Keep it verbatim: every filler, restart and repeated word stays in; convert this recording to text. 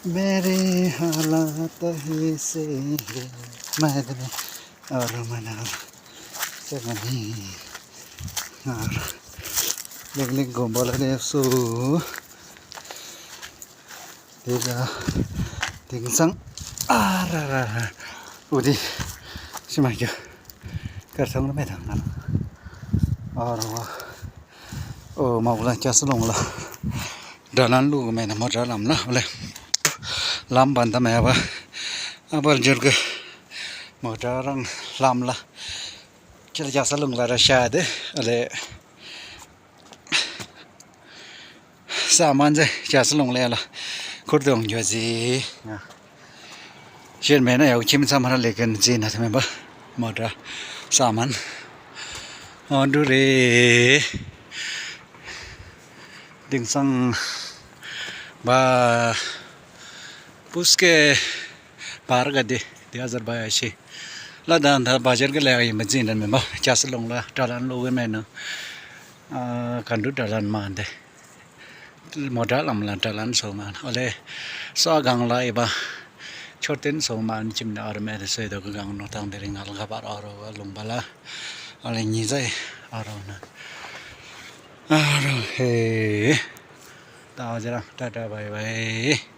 मेरे हालात ही से है, मैं तो नहीं, और मैंने और से नहीं, और लिख लिख घुम बोला दे सु तेरा दिंसंग आ रा रा रा उदी सिमा क्या कर संग में था ना। और वो ओ मागुला क्या सुलोंगला डलन लुगु मैंने मोटर लमला ओले लम भन्दा मैं अब अब जुर्ग मोटर रंग लमला क्या क्या सुलोंगला र शायद ओले सामान चाहिँ क्या सुलोंगला याला खुर्दोंग ज्योजी शेर मैंने याव खिम सामान लेकिन जी ना था मैं बा मोटर सामान और डुरे दिंसंग बा पुस्के बाह्र गते दुई हजार बयासी ल दान थ बजेटको ल्याएको हिँड्बा जिन्डन मेम्बर च्यास लोङला टलान लोगे मेनु खण्डु टलान मान्थे मोटा लमला टलान सोमान ओले स गाङला एबा छोटेन सोमान चिम्ने अरू मेरे सोइदोको गाङ नोताङ देरी गाल गबार अरू लुङबाला ओले निजै अरू न अरू हे त हजुर टाटा बाई बाई।